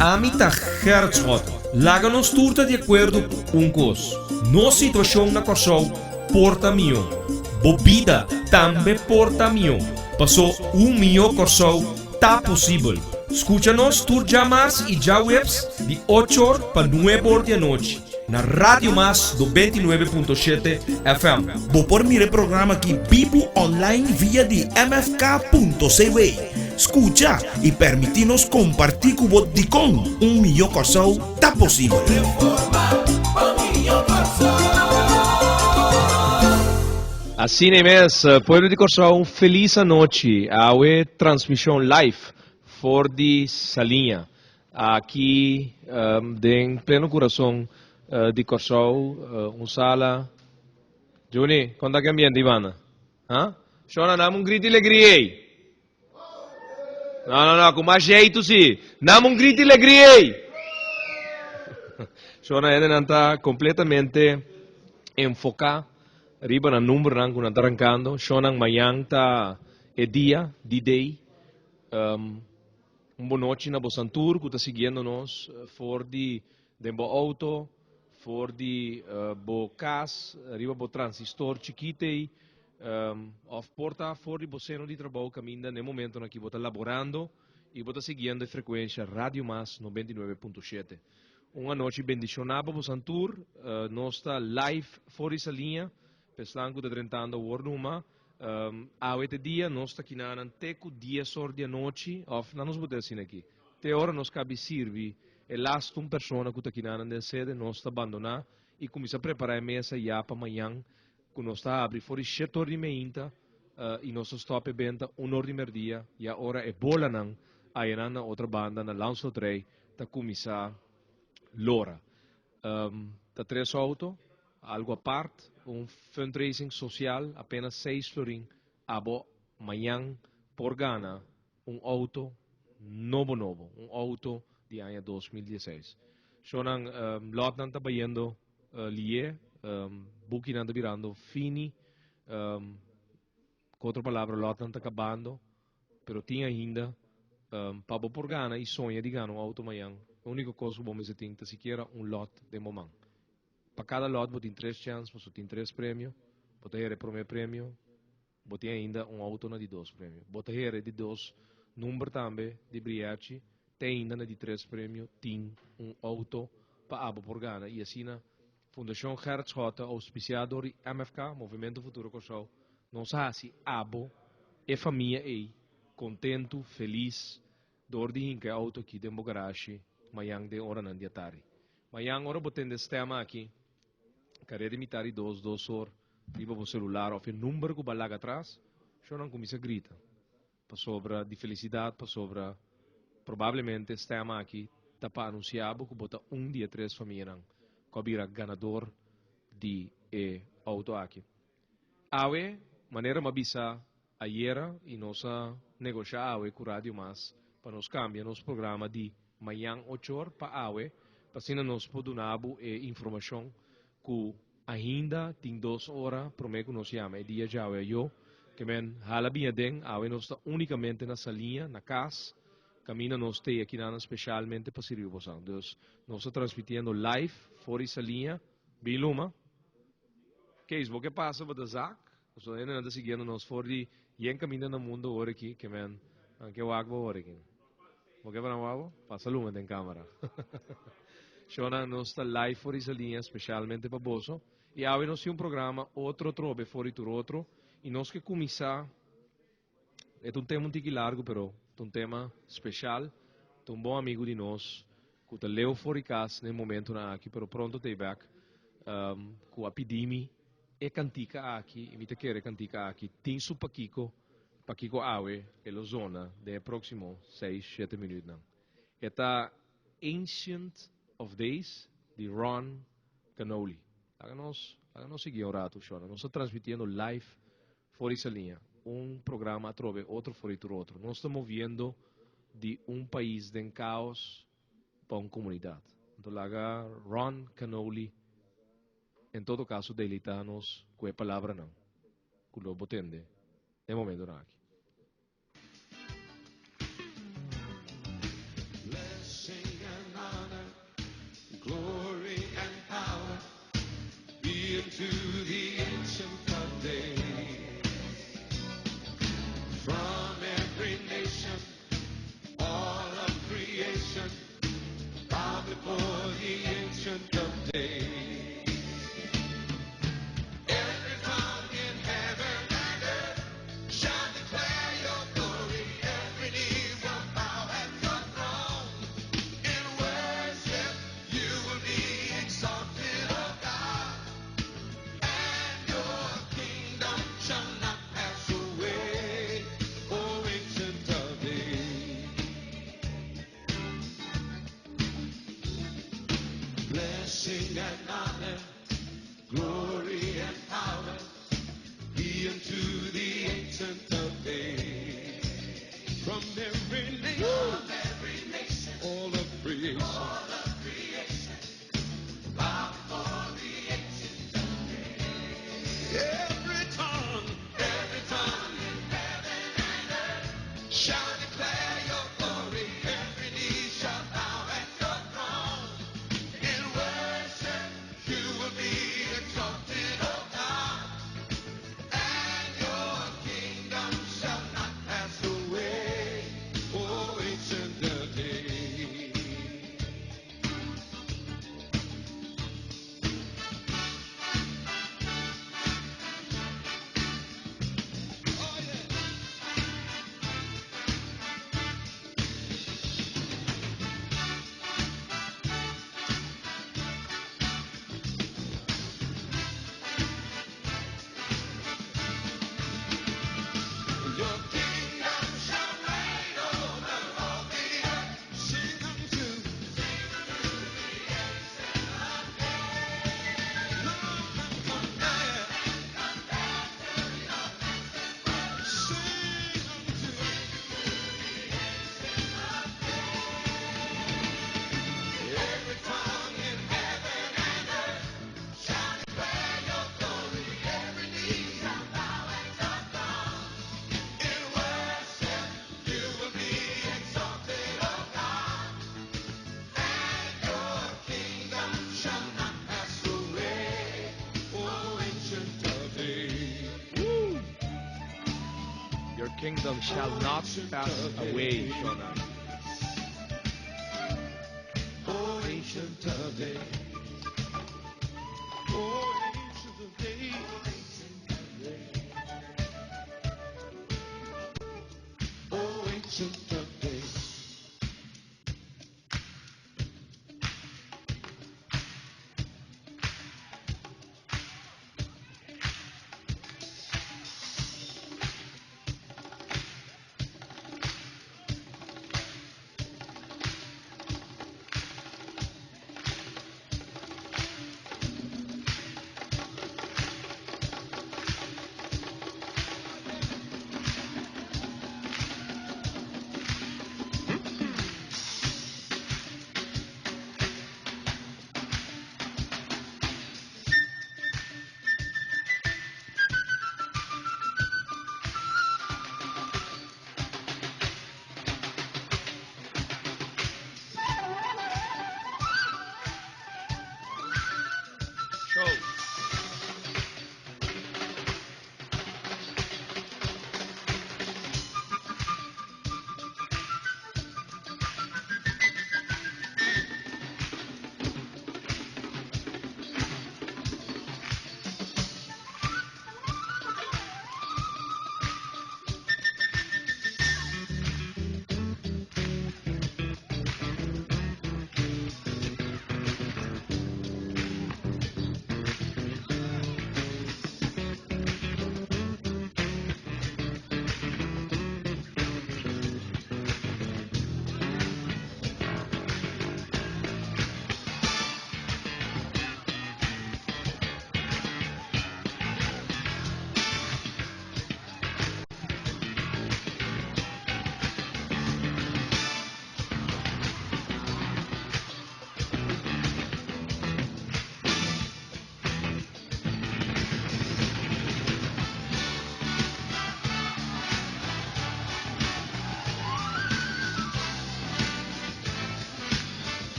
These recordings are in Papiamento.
Ami ta Gerrit Schotten. Laga nos tur ta di akuerdo ku un kos, nos situashon na Kòrsou por ta mihó. Bo bida tambe por ta mihó, pasó un mihó Kòrsou ta posibel. Skucha nos tur djamars i djaweps di ocho or pa nuebe or di anochi na Radio Mas 99.7 FM. Bo por mira e programa aki bibu online via di mfk.cw. Skucha i permití nos kompartí ku bo dikon un mihó Kòrsou ta posibel. Asina mes, pueblo di Kòrsou un felis anochi. Awe transmishon live for di Saliña. Aki den pleno kurason di Kòrsou, un sala. Juni, kon ta ki ambiente Ivana? Ha? Shona, dame un grito di legria ei. No, no, no, ku mas jeitu si. Dame un grito di legria ei. Shona, hendenan ta kompletamente enfoká riba nan numbernan ku nan ta rankando. Shonan, mañan ta e dia, D-Day. Un bonochi na bosan tur ku ta siguiendo nos for di den bo outo, for di bo kas, riba bo transistor chikit ei, òf por ta for di bo seno di trabou kaminda na e momentonan aki bo ta laborando i bo ta siguiendo e frekuensha Radio Mas 99.7. Un anochi bendishoná pa bosan tur. Nos ta live for di Saliña, p'esnan ku ta drentando awor numa. Awe te dia nos ta kinanan te ku dies or di anochi, òf nan nos bo ta asina aki, te ora nos kabi sirbi e lastu un persona ku ta kinanan den sede, nos ta bandoná i kuminsá prepará e mesa ya pa mañan ku nos ta habri for di shete or di meinta i nos ta stòp e benta un or di merdia, ya ora e bolanan ayanan na otra banda na Landsloterij ta kuminsá lora. Ta tres outo, algo apart, un fundraising social, apenas seis florin, abo mañan por gana un outo nobo nobo, un outo di aña 2016. Shownan, lotnan ta bayendo lié, bukinan ta birando fini, ku otro palabra lotnan ta kabando, Pero tin ainda pa bo por gana y soña di gana un auto mañan, e unico cos cu bo mester tin ta sikiera un lot den bo man. Pa cada lot bo tin tres chance, pasobra tin tres premio, bo ta hera e prome premio, bo tin ainda un auto na di dos premio. Bo ta hera e di dos number tambe di briachi, te ainda na di tres premio tin un auto pa abo por gana y asina Fundashon Gerrit Schotte ouspisiá dor di MFK, Movimento Futuro Kòrsou, nos a hasi abo, e famia ei, kontentu, felis, dor di hinka e outo aki den bo garashi mañan den oranan di atardi. Mañan ora bo tende stèm aki, kare di mitar di dos, dos or, riba bo selular òf e number ku bo a laga atras, shownan kuminsá grita. Pasobra di felisidat, pasobra probablemente e stèm aki ta pa anunsiá bo ku bo ta un di e tres famianan ku a bira ganador di e outo aki. Awe, manera mi a bisa ayera i nos a negoshá awe ku Radio Mas pa nos kambia nos programa di mañan ocho or pa awe, pa asina nos por duna bo e informashon ku Ainda tin dos ora promé ku nos yama e dia djawe ayó, ke men hala bin aden, awe nos ta únikamente na Saliña, na kas, kaminda nos t'ei akinanan speshalmente pa sirbi bosan. Dus, nos ta transmitiendo live for di Saliña. Bin luma. Kees, bo ke pasa bo ta zak? Pasobra hendenan ta siguiendo nos for di yen kaminda na mundo awor aki, ke men nan ke wak bo awor aki. Bo ke pa nan wak bo? Pasa luma den kamera. Shownan, nos ta live for di Saliña specialmente pa boso. I awe nos tin un programa otro trobe for di tur otro. I nos ke kuminsá, e ta un tema un tiki largu pero ta un tema special. Ta un bon amigu di nos ku ta leu for di kas na e momentunan aki pero pronto ta ei bek, ku a pidi mi E kantika aki, i mi ta kere e kantika aki tin su pakiko, pakiko awe e lo zona den e próksimo seis, shete minütnan. E ta Ancient of Days di Ron Kenoly. Laga nos, laga nos sigui un ratu, shona. Nos ta transmitiendo live for di Saliña, un programa atrobe otro for di tur otro. Nos ta moviendo di un pais den kaos pa un komunidat. Anto laga Ron Kenoly. En todo caso deleita nos cu e palabranan cu lo bo tende den momentonan aki. creation bow before the ancient of days. Every tongue in heaven and earth shall declare your glory. Every knee will bow at your throne. In worship, you will be exalted, O God, and your kingdom shall not pass away. O ancient of days. Blessing and honor, glory and power be unto the ancient of days. From every nation, all of creation, bow before the ancient of days. Every tongue in heaven and earth shall declare your glory. Every knee shall bow at your throne. In worship, you will be exalted, O God, and your kingdom shall not pass away. O ancient of days. Oh, yeah. Your kingdom shall reign over all the earth. Sing unto, sing unto the ancient of days. None can compare. Sing unto the ancient of days. Every tongue in heaven and earth shall declare your glory. Every knee shall bow at your throne. In worship, you will be exalted, O God, and your kingdom shall not pass away. O ancient of days. Your kingdom shall not pass away, Shona. O ancient of days. O ancient of days. O ancient of days.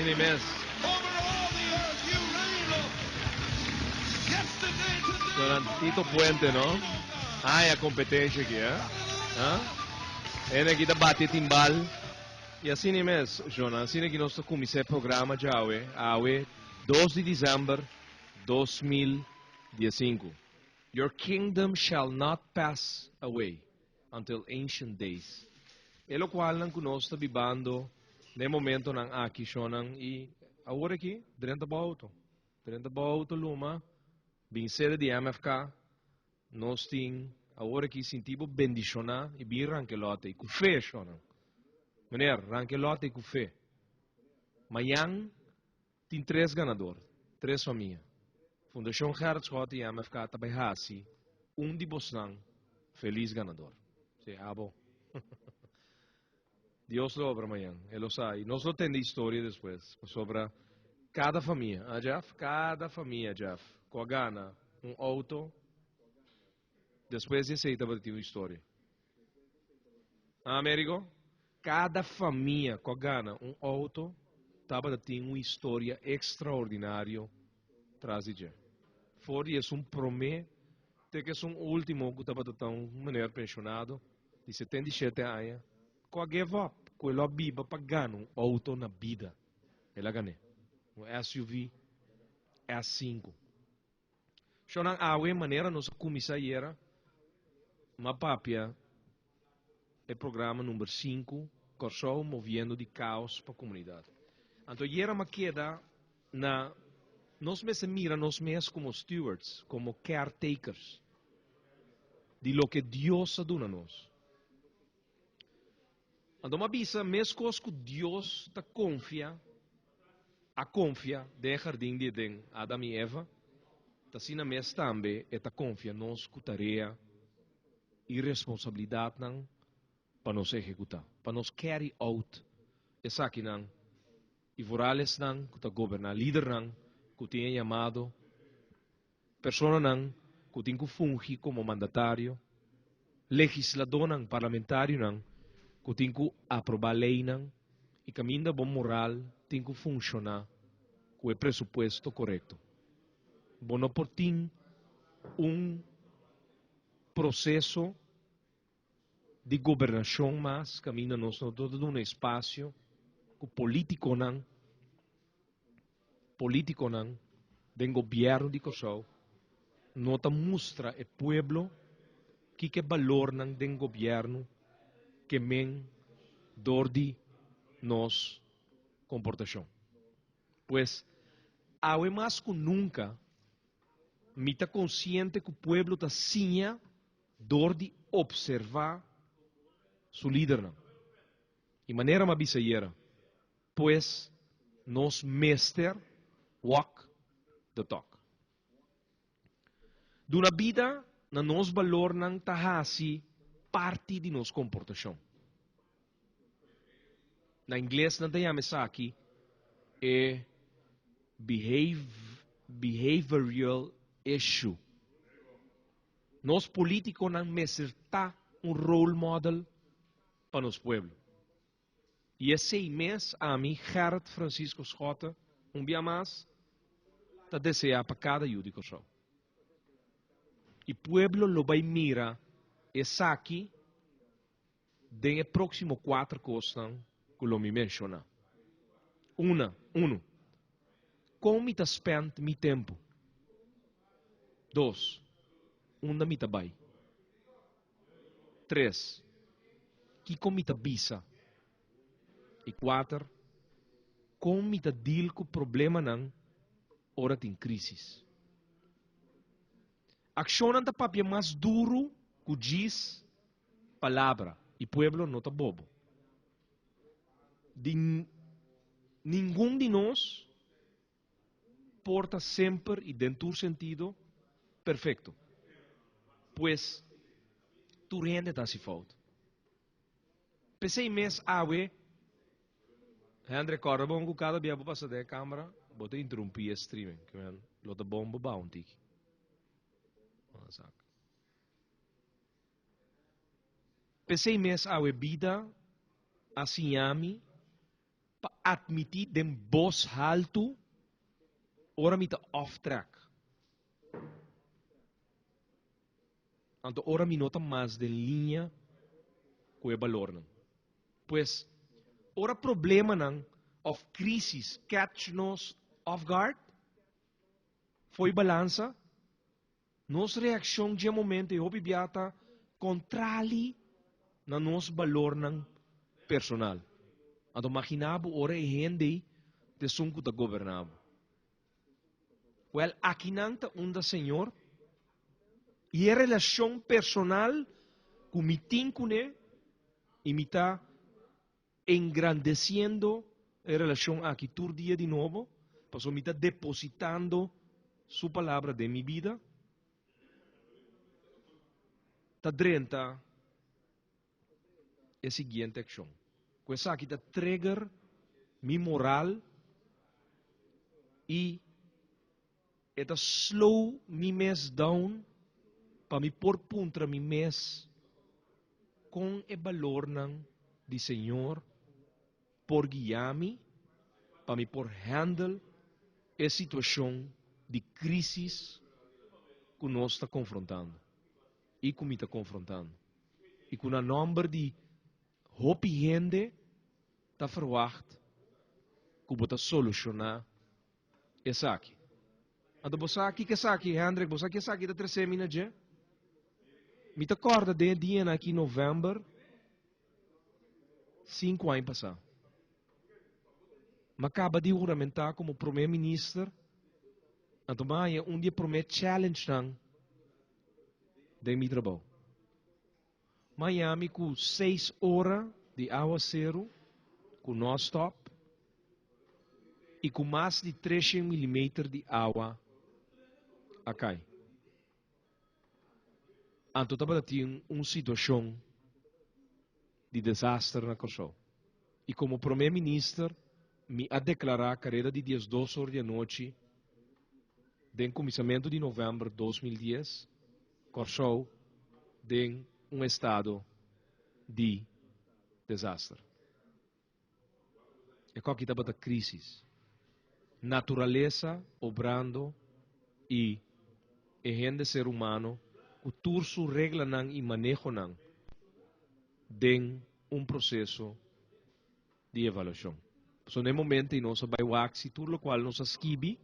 Asina mes. Shonan Tito Puente, no? Haya competencia aki, eh? Ha? Hende aki ta bati timbal. Y asina mes, shonan, asina ki nos ta cuminsa e programa djawe, awe, dos di december 2015. Your kingdom shall not pass away until ancient days. E locualnan cu nos ta bibando na e momentonan aki, shonan, y awor aki, drenta bo auto. Drenta bo auto luma, bin sede di MFK, nos tin awor aki sinti bo bendiciona y bin ranke lote y cu fe, shonan. Meneer, ranke lote y cu fe. Mayan tin tres ganador, tres famia. Fundacion Gerrit Schotte y MFK ta bay haci un di bosnan feliz ganador. Si, abo. Dios lo obra mañan, e lo sa. Y nos lo tende historia despues, pasobra cada famia, ah Jeff? Cada famia, Jeff, cu a gana un auto, despues di esey tabata tin un historia. Ah, Amerigo? Cada famia cu a gana un auto tabata tin un historia extraordinario tras di dje. For di esun prome te cu esun ultimo cu tabata ta un meneer pensionado di 77 aña cu a give up, cu el lo a biba pa gana un auto na bida. El a gané. Un SUV S5. Shownan awe manera nos a cuminsa ayera, m'a papia e programa number 5, Kòrsou moviendo di caos pa comunidad. Anto ayera m'a keda na nos mester mira nos mes como stewards, como caretakers di loke Dios a duna nos. Anto m'a bisa mescos cu Dios ta confia, a confia den e jardin di Eden Adam y Eva, ta asina mes tambe e ta confia nos cu tarea y responsabilidadnan pa nos ehecuta, pa nos carry out esakinan y vooral esnan cu ta goberna, lidernan cu tin e yamado, Personanan ku tin ku fungi komo mandatario, legisladónan, parlamentarionan ku tin ku aprobá leinan i kaminda bo moral tin ku funshoná ku e presupuesto korekto. Bo no por tin un proseso di gobernashon mas kaminda nos no ta duna espasio ku polítikonan, polítikonan den gobièrnu di Kòrsou no ta mustra e pueblo kiko e balornan den gobièrnu ke men dor di nos komportashon. Pues, awe mas ku nunka mi ta konsiente ku pueblo ta siña dor di observá su lidernan. I manera m'a bisa ayera, pues nos mester walk the talk. Duna bida na nos balornan ta hasi parti di nos komportashon. Na ingles nan ta yama esaki e behavioral issue. Nos politiconan mester ta un role model pa nos pueblo. Y esey mes ami, Gerrit Francisco Schotte, un bia mas ta desea pa cada yu di Corsou. Y pueblo lo bay mira esaki den e proximo cuater cosnan cu lo mi menciona. Una, uno, con mi ta spend mi tempo? Dos, unda mi ta bay? Tres, kico mi ta bisa? Y cuater, con mi ta deal cu problemanan ora tin crisis? Accionnan ta papia mas duro cu djis palabra y pueblo no ta bobo. Di ningun di nos por ta semper y den tur sentido perfecto. Pues tur hende ta haci fout. P'esey mes awe, Hendrik, corda bon cu cada bia bo pasa den e camera, bo ta interumpi e streaming. Lo ta bon bo baha un tiki. P'esei mes awe bida a siña mi pa atmití den bos haltu ora mi ta off track. Anto ora mi no ta mas den liña ku e balornan. Pues, ora problemanan òf krísis catch nos off guard, fo'i balansa, nos reakshon dje momento ei hopi bia ta kontrali na nos balornan personal. Anto maginá bo ora e hende ei ta esun ku ta goberná bo. Wèl, akinan ta unda Señor i e relashon personal ku mi tin kuné i mi ta engrandesiendo e relashon aki tur dia di nobo, pasobra mi ta depositando Su Palabra den mi bida, ta drenta e siguiente akshon. Ku esaki ta trigger mi moral i e ta slow mi mes down pa mi por puntra mi mes kon e balornan di Señor por guia mi pa mi por handle e situashon di crisis ku nos ta konfrontando. I ku mi ta konfrontando i ku na nòmber di hopi hende ta ferwagt ku bo ta solushoná esaki. Anto bo sa kiko esaki, Hendrik, bo sa ki esaki ta trese mi na dje? Mi ta kòrda den e dianan aki novèmber sinku aña pasá. Mi a kaba di huramentá komo promé minister, anto mi a haña un di e promé challengenan den mi trabou. Miami ku seis ora di awaseru ku no a stòp i ku mas di treshen milimeter di awa a kai. Anto tabata tin un situashon di desaster na Kòrsou. I komo Promé Minister mi a deklará kareda di diesdos or di anochi den kuminsamentu di novèmber 2010, Kòrsou den un estado di desaster. E kòki tabata krísis. Naturalesa obrando i e hende ser humano ku tur su reglanan i manehonan den un proseso di evaluashon. Pasobra na e momento ei nos a bai wak si tur lokual nos a skibi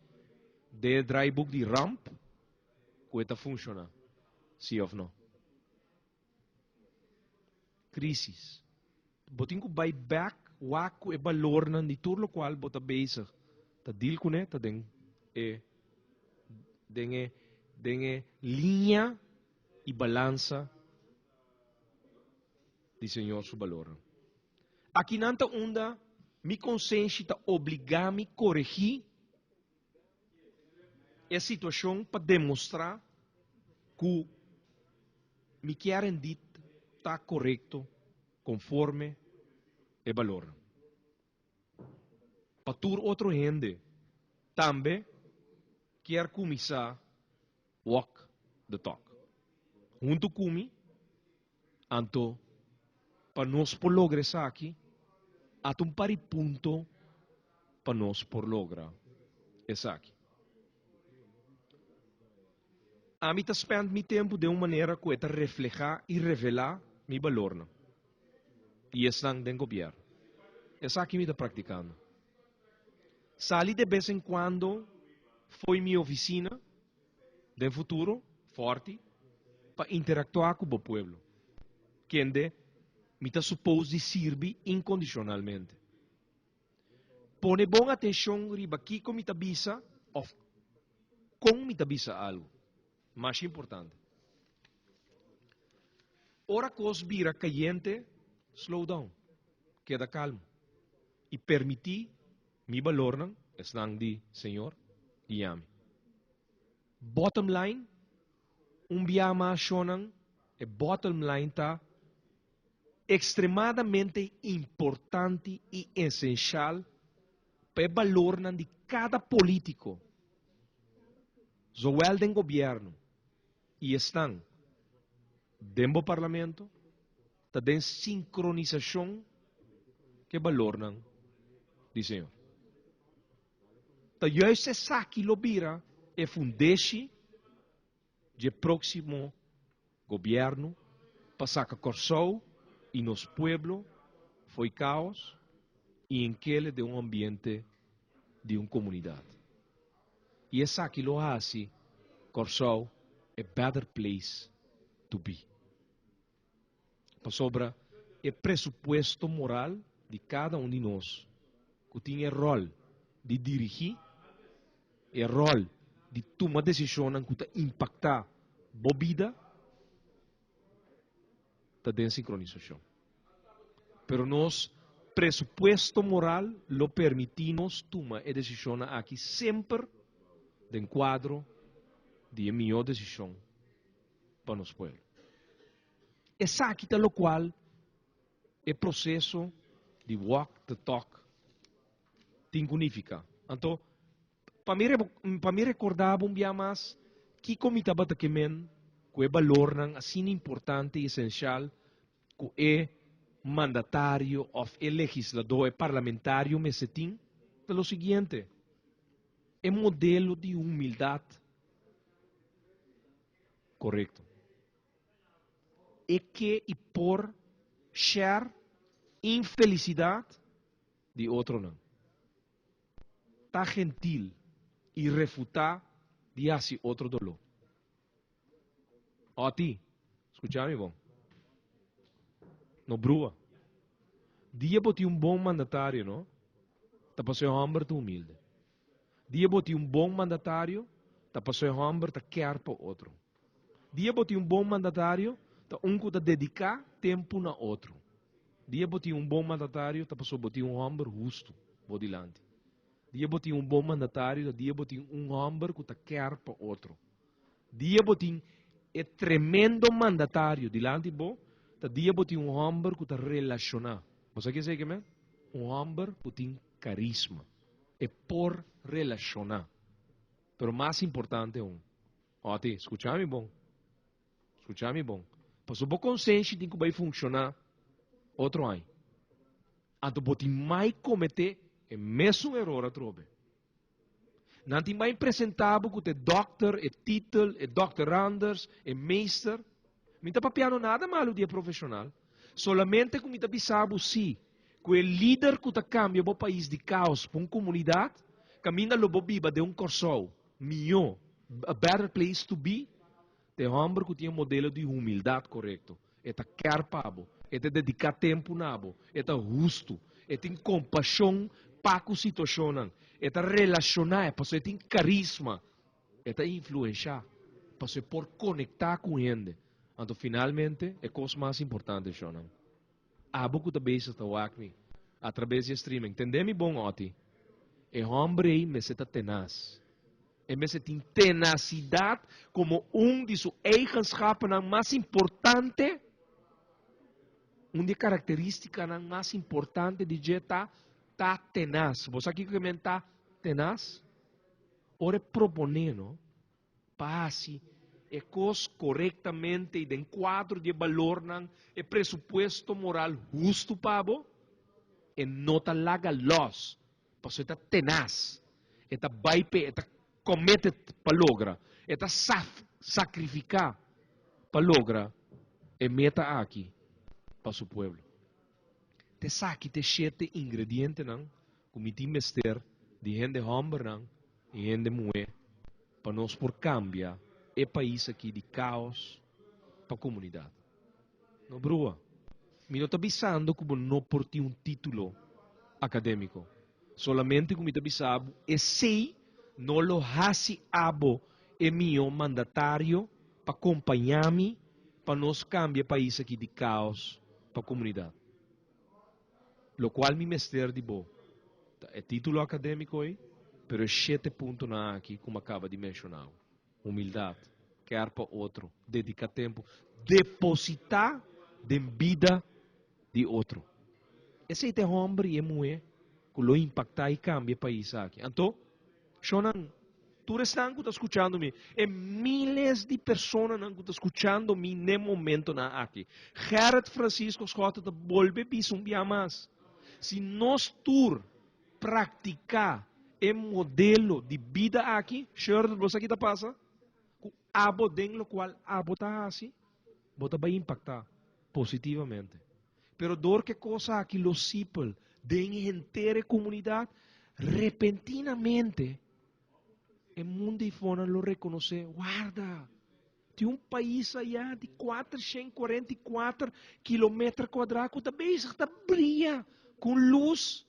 den e draaiboek di ramp ku e ta funshoná, si òf no. Krísis. Bo tin ku bai bèk wak ku e balornan di tur lokual bo ta bezig ta deal kuné ta den e den e den e liña i balansa di Señor su balornan. Akinan ta unda mi konsenshi ta obligá mi koregí e situashon pa demostrá ku mi kier rendit ta korekto konforme e balornan. Pa tur otro hende tambe kier kuminsá walk the talk huntu ku mi. Anto, pa nos por logra esaki, ata un par di punto pa nos por logra esaki. Ami ta spend mi tempu den un manera ku e ta reflehá i revelá mi balornan i esnan den gobièrnu. Esaki mi ta praktikando. Sali de bes en kuando fo'i mi ofisina Den futuro, Forti, pa interaktuá ku bo pueblo, kende mi ta supos di sirbi inkondishonalmente. Pone bon atenshon riba kiko mi ta bisa òf kon mi ta bisa algu. Masha importante. Ora kos bira kayente, slow down, keda kalmu i permití Mi balornan, esnan di Señor, guia mi. Bottom line, Un bia mas shonnan, e bottom line ta ekstremadamente importante i esenshal pa e balornan di kada polítiko, zowel den gobièrnu i esnan den bo parlamento, ta den sinkronisashon ku e balornan. di Señor. Ta juist esaki lo bira e fundeshi dje próksimo gobièrnu pa saka Kòrsou i nos pueblo fo'i kaos i enkele den un ambiente di un komunidat. I esaki lo hasi Kòrsou a better place to be. Pasobra e presupuesto moral di kada un di nos ku tin e ròl di dirigí, e ròl di tuma desishonnan ku ta impaktá bo bida, ta den sinkronisashon. Pero nos presupuesto moral lo permití nos tuma e desishonnan aki semper den kuadro di e mihó desishon pa nos pueblo. Esaki ta lokual e proseso di walk the talk tin ku nifiká. Anto, pa mi pa mi rekordá bo un bia mas kiko mi tabata ke men ku e balornan asina importante i esenshal ku e mandatario òf e legisladó, e parlamentario mester tin, ta lo siguiente, e modelo di humildat korekto. E ke i por share infelisidat di otronan. Ta gentil i refutá di hasi otro doló. Oti, skucha mi bon. No brua. Dia bo tin un bon mandatario, no? Ta pasobra e hòmber ta humilde. Dia bo tin un bon mandatario, ta pasobra e hòmber ta kèr pa otro. Dia bo tin un bon mandatario, ta un ku ta dediká tempu na otro. Dia bo tin un bon mandatario, ta pasobra bo tin un hòmber hustu bo dilanti. Dia bo tin un bon mandatario, ta dia bo tin un hòmber ku ta kèr pa otro. Dia bo tin e tremendo mandatario dilanti bo, ta dia bo tin un hòmber ku ta relashoná. Bo sa ke esei ke men? Un hòmber ku tin karisma. E por relashoná. Pero mas importante aun, Oti, skucha mi bon. Skucha mi bon. Pasobra bo konsenshi tin ku bai funshoná otro aña. Anto bo tin mai kometé e mesun eror atrobe. Nan tin bai presentá bo ku ta e dòkter, e titel, e dòkteranders, e meester. Mi ta papiando nada malu di e profeshonal. Solamente ku mi ta bisa bo si, ku e lider ku ta kambia bo pais di kaos pa un komunidat, kaminda lo bo biba den un Kòrsou mihó, a better place to be, ta e hòmber ku tin e modelo di humildat korekto. E ta kèr pa bo, e ta dediká tempu na bo, e ta hustu, e tin kompashon pa ku situashonnan, e ta relashoná, pasobra e tin karisma, e ta influenshá, pasobra e por konektá ku hende. Anto finalmente, e kos mas importante, shonnan, abo ku ta bezig ta wak mi atrabes di e streaming, tende mi bon, Otty, e hòmber ei mester ta tenas. E mester tin tenasidat komo un di su eigenschappennan mas importante. Un di e karakterístikanan mas importante di dje ta ta tenas. Bo sa kiko ke men ta tenas? Ora e proponé no pa hasi e kos korektamente i den kuadro di e balornan, e presupuesto moral hustu pa bo, e no ta laga lòs. Pasobra e ta tenas, e ta bai p'e, e ta committed pa logra, e ta sacrifica pa logra e meta aki pa su pueblo. T'esaki t'e shete ingredientenan cu mi tin mester di hende hombernan y hende muhe pa nos por cambia e pais aki di caos pa comunidad. No brua. Mi no ta bisando ku bo no por tin un título akadémiko. Solamente ku mi ta bisa bo esei no lo hasi abo e mihó mandatario pa kompañá mi pa nos kambia e pais aki di kaos pa komunidat. Lokual mi mester di bo ta e título akadémiko ei, pero e shete puntonan aki ku mi a kaba di menshoná. Humildad, ker pa otro, dedica tempo, deposita den bida di otro. Esey ta e homber y e muhe cu lo impacta y cambia e pais aki. Anto, shownan, tur esnan cu ta scuchando mi, e miles di personanan cu ta scuchando mi n'e momentonan aki, Gerrit Francisco Schotte ta bolbe bisa un bia mas, si nos tur. praktiká e modelo di bida aki, Shirley, bo sa ki ta pasa? Ku abo den lokual abo ta hasi, bo ta bai impaktá positivamente. Pero dor ku e kos aki lo sipel den henter e komunidat, repentinamente e mundu eifonan lo rekonosé, Warda! Tin un pais ayá di 444 kilometer kuadrá ku ta bezig ta bria ku un lus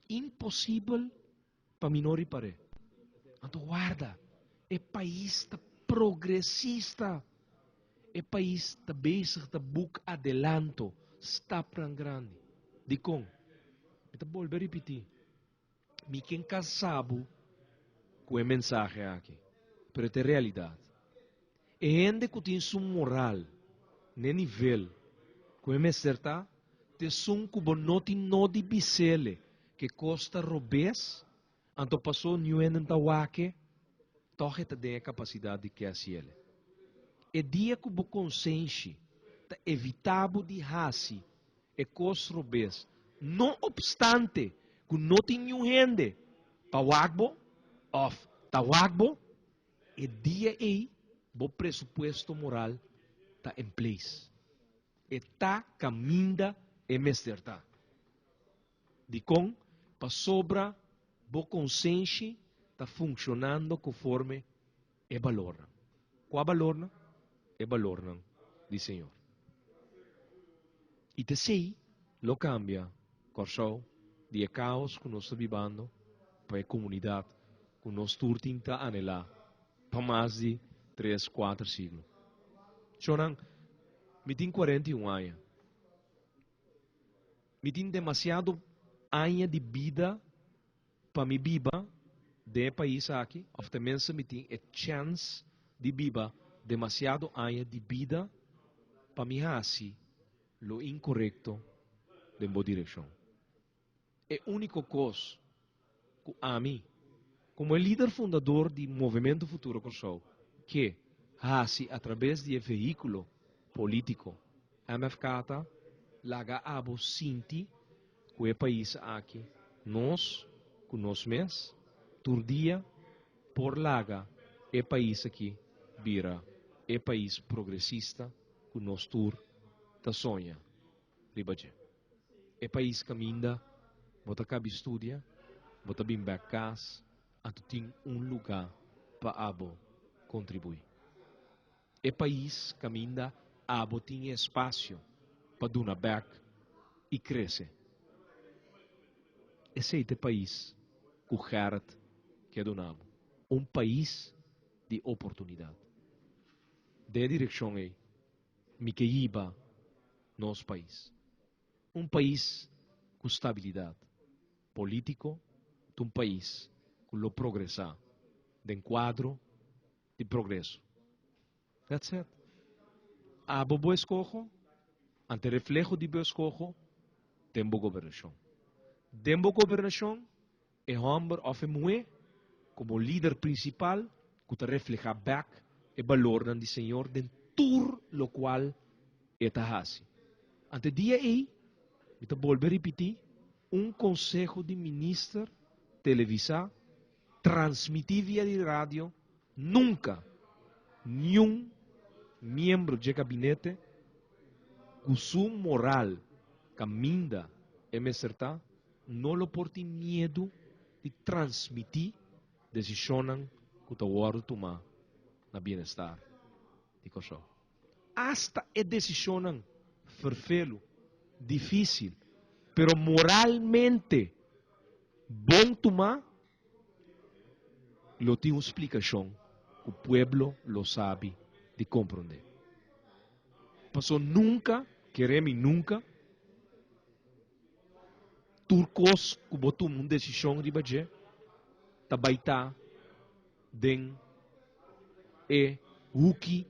imposibel pa mi no ripar'é. Anto warda, e pais ta progresista, e pais ta bezig ta buk adelanto, stapnan grandi. Dikon? Mi ta bolbe ripití, mi ken kansa bo ku e mensahe aki, pero e ta e realidat. E hende ku tin su moral n'e nivel ku e mester ta, t'esun ku bo no tin nodi bis'ele ke kos ta robes, anto paso niun hende n'ta wak-e, tòg e ta den e kapasidat di ke hasiele. E dia ku bo konsenshi ta evitá bo di hasi e kos robes, no opstante ku no tin niun hende pa wak bo òf ta wak bo, E dia ei bo presupuesto moral ta en place. E ta caminda e mester ta. Dicon? Pasobra bo consenshi ta funcionando conforme e balornan. Cua balornan? E balornan di Señor. Y t'esey lo cambia Corsou di e caos cu nos ta bibando pa e comunidad ku nos tur tin ta anhelá pa mas di tres, kuater siglo. Shonnan, mi tin 41 aña. Mi tin demasiado aña di bida pa mi biba den e pais aki, òf tenminste mi tin e chèns di biba demasiado aña di bida pa mi hasi lo inkorekto den bo direkshon. E úniko kos ku ami, komo e lider fundador di Movementu Futuro Kòrsou, ke hasi atrabes di e vehíkulo polítiko MFK ta laga abo sinti ku e pais aki nos ku nos mes tur dia por laga e pais aki bira e pais progresista ku nos tur ta soña riba dje. E pais kaminda bo ta kabi studia, bo ta bin bek kas, anto tin un lugá pa abo kontribuí. E pais kaminda abo tin e espasio pa duna bek i krese. Esei ta e pais ku Gerrit ke duna bo, un pais di oportunidat. Den e direkshon ei mi ke hiba nos pais. Un pais ku stabilidat polítiko ta un pais ku lo progresá den kuadro di progreso. That's it. Abo bo eskoho, ante refleho di bo eskoho den bo gobernashon. Den bo gobernashon E hòmber òf e muhé komo lider prinsipal ku ta reflehá bèk e balornan di Señor den tur lokual e ta hasi. Ante dia ei, mi ta bolbe ripití, un konseho di minister televisá, transmití via di radio, nunka niun miembro dje gabinete ku su moral kaminda e mester ta, no lo por tin miedu di transmití desishonnan ku ta wòrdu tumá na bienestar di Kòrsou. Asta e desishonnan ferfelu, difísil, pero moralmente bon tumá, lo tin un splikashon ku pueblo lo sabi di komprondé. Paso nunka, kere mi nunka, Tur kos ku bo tuma un desishon riba dje ta bai ta den e huki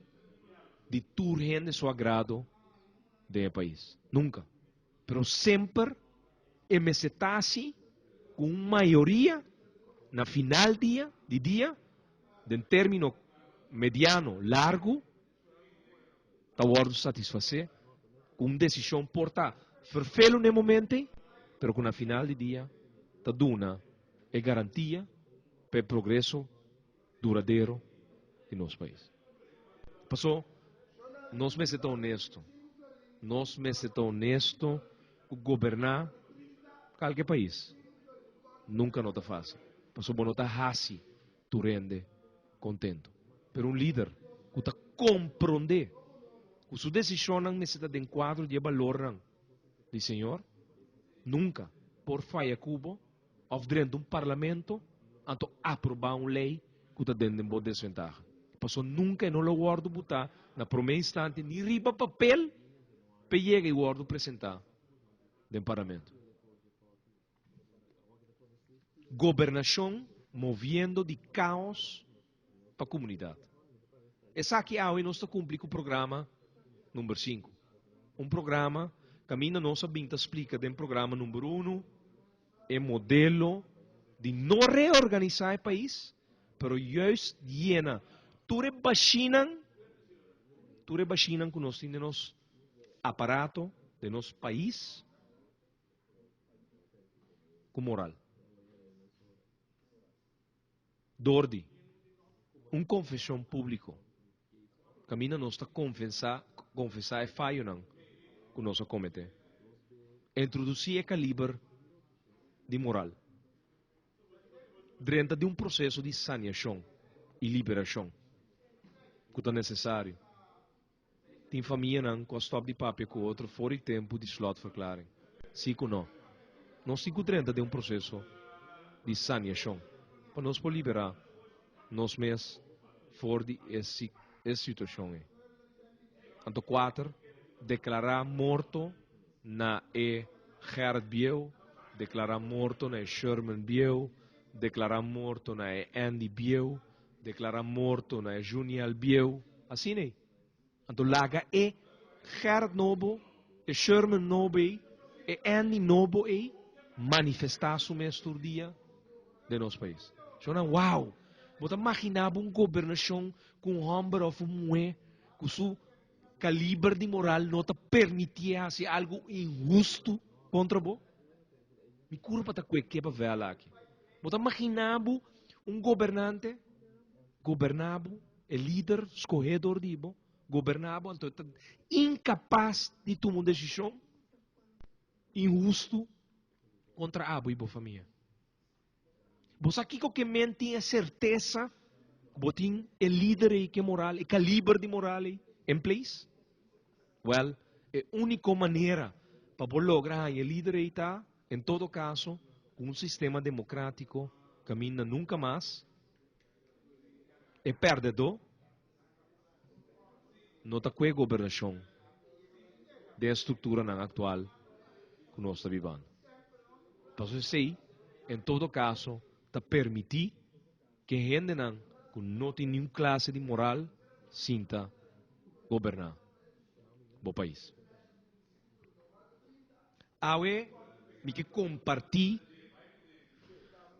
di tur hende su agrado den e pais. Nunka. Pero semper e mester ta asi ku un mayoria na final dia di dia, den término mediano largu, ta wòrdu satisfasé ku un desishon por ta ferfelu n'e momente, pero ku na final di dia ta duna e garantia pa e progreso duradero di nos pais. Paso, nos mester ta honesto. Nos mester ta honesto ku goberná kalke pais nunka no ta fásil. Paso bo no ta hasi tur hende kontentu. Pero un lider ku ta komprondé ku su desishonnan mester ta den kuadro di e balornan di Señor, nunka por faya ku bo òf drenta un parlamento anto aprobá un lei ku ta den den bo desventaha. Paso nunka e no lo wòrdu butá na promé instante ni riba papel p'e yega i wòrdu presentá den parlamento. Gobernashon moviendo di kaos pa komunidat. Esaki awe nos ta kumpli ku programa number sinku. Un programa kaminda nos a bin ta splika den programa number unu e modelo di no reorganisá e pais, pero juist yena tur e bashinan, tur e bashinan ku nos tin den nos aparato, den nos pais, ku moral. Dor di un konfeshon públiko, kaminda nos ta konfensá konfesá e fayonan ku nos a kometé. Introdusí e kaliber di moral. Drenta di un proseso di saniashon i liberashon ku ta nesesario. Tin famianan ku a stòp di papia ku otro for di tempu di slotverklaring. Sí ku no. Nos tin ku drenta den un proseso di saniashon pa nos por liberá nos mes for di e e situashon ei. Anto kuater, deklará morto na e Gerrit bieu, deklará morto na e Sherman bieu, deklará morto na e Andy bieu, Declara morto na e Juniel bieu, asina ei. Anto laga e Gerrit nobo, e Sherman nobo ei, e Andy nobo ei manifesta su mes tur dia den nos pais. Shownan, wow! Bo ta magina bo un gobernacion cu un homber of un muhe cu su caliber di moral no ta permitié haci algo inhusto contra bo? Mi curpa ta cue ke pa vela aki. Bo ta magina bo un gobernante goberna bo, e lider scohe door di bo, goberna bo, anto e ta incapas di tuma un decision inhusto contra abo y bo famia. Bo sa kico ke men tin e certeza cu bo tin e lider ey ke moral, e caliber di moral ey en place? Wel, e unico manera pa bo logra haña e lider ey ta, en todo caso, cu un sistema democratico caminda nunca mas e perdedor no ta cu e gobernacion den e structuranan actual cu nos ta bibando. Pasobra esey, en todo caso, ta permiti Ke hendenan ku no tin niun klase di moral sinta goberná bo pais. Awe mi ke kompartí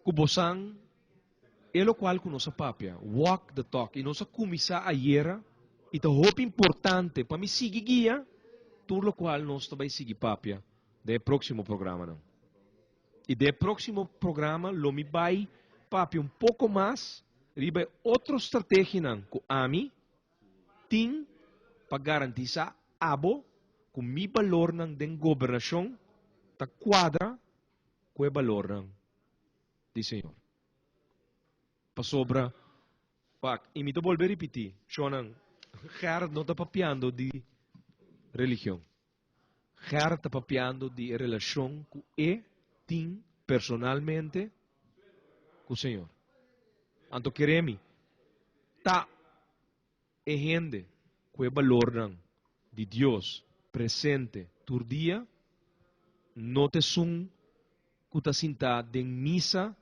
ku bosan e lokual ku nos a papia, walk the talk, i nos a kuminsá ayera i ta hopi importante pa mi sigui guia tur lokual nos ta bai sigui papia den e próksimo programanan. I den e próksimo programa lo mi bai papia un poko mas riba e otro strategianan ku ami tin pa garantisá abo ku mi balornan den gobernashon ta kuadra ku e balornan di Señor. Pasobra, wak, i mi ta bolbe ripití, shonnan, Gerrit no ta papiando di religion. Gerrit ta papiando di e relashon ku e tin personalmente ku Señor. Anto kere mi ta e hende ku e balornan di Dios presente tur dia, no ta esun ku ta sintá den misa,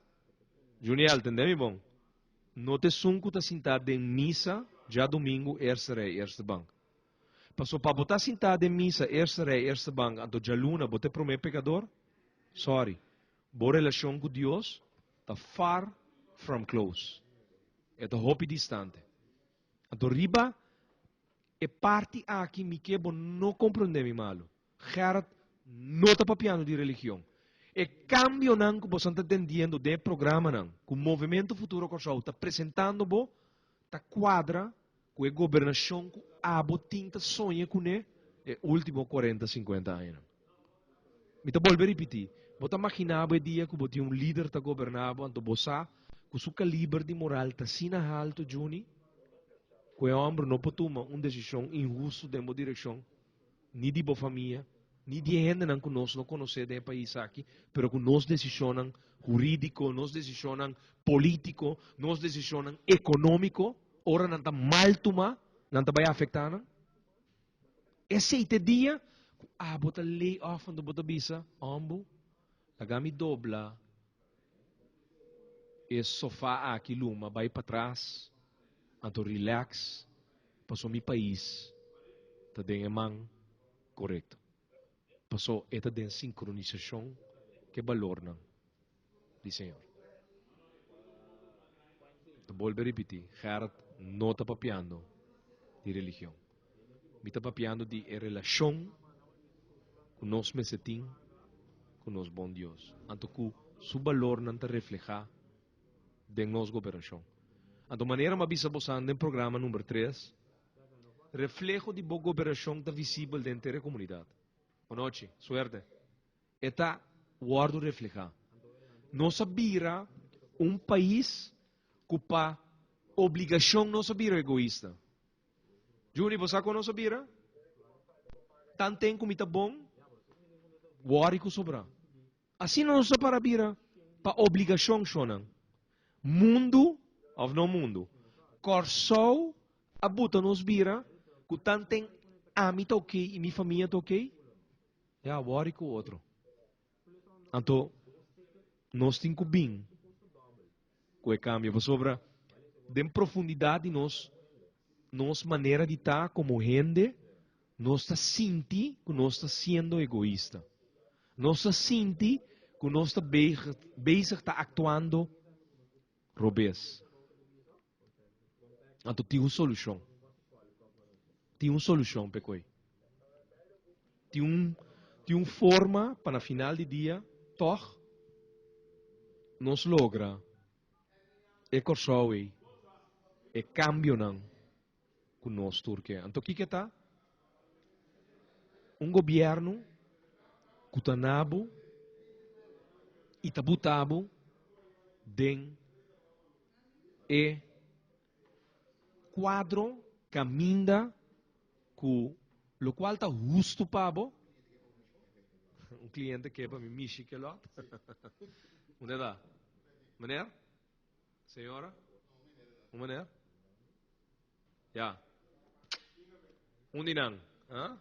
Juniel, tende mi bon, no ta esun ku ta sintá den misa djadumingu eerste rij, eerste bank. Paso pa bo ta sintá den misa eerste rij, eerste bank anto djaluna bo ta e promé pekador? Sorry, bo relashon ku Dios ta far from close. E ta hopi distante. Anto riba e parti aki mi ke bo no komprondé mi malu. Gerrit no ta papiando di religion. E kambionan ku boso ta entendiendo den e programanan ku Movemento Futuro Kòrsou ta presentando bo ta kuadra ku e gobernashon ku abo tin ta soña kuné e último kuarenta, sinkuenta añanan. Mi ta bolbe ripití, bo ta maginá bo e dia ku bo tin un lider ta goberná bo anto bo sa ku su kaliber di moral ta asina haltu, Juni, ku e hòmber no por tuma un desishon inhustu den bo direkshon, ni di bo famia, ni di e hendenan ku nos no konosé den e pais aki, pero ku nos desishonnan hurídiko, nos desishonnan polítiko, nos desishonnan ekonómiko, ora nan ta mal tumá, nan ta bai afektá nan. Esei ta e dia ku abo ta lay off anto bo ta bisa, Òmbu, laga mi dobla e sofá aki luma bai patras, anto relax, pasobra mi pais ta den e man korekto. Pasobra e ta den sinkronisashon ku e balornan di Señor. Ta bolbe ripití, Gerrit no ta papiando di religion. Mi ta papiando di e relashon ku nos mester tin ku nos bon Dios, anto ku su balornan ta reflehá den nos gobernashon. Anto manera mi a bisa bosan den programa number tres, refleho di bo gobernashon ta visibel den henter e komunidat. Bonochi, suerte. E ta wòrdu reflehá. Nos a bira un pais ku pa obligashon nos a bira egoista. Juni, bo sa kon nos a bira? Tanten ku mi ta bon, wòri ku sobrá. Asina nos ta para bira pa obligashon, shonnan. Mundu, òf no mundu, Kòrsou a buta nos bira ku tanten ami ta okey i mi famia ta okey, Ya, wòri ku otro. Anto, nos tin ku bin ku e kambio, pasobra den profundidat di nos, nos manera di ta komo hende, nos ta sinti ku nos ta siendo egoista. Nos ta sinti ku nos ta bezig ta aktuando robes. Anto tin un solushon. Tin un solushon p'e koe. Tin un tin un forma pa na final di dia tòg nos logra e Kòrsou ei, e kambionan ku nos tur ke. Anto kiko ta? Un gobièrnu ku ta na bo i ta buta bo den e kuadro kaminda ku lokual ta hustu pa bo. Un kliente ke pa mi mishi ke lòt. Unda ta? Meneer? Señora? Un meneer? Ya. Un di nan. Ha?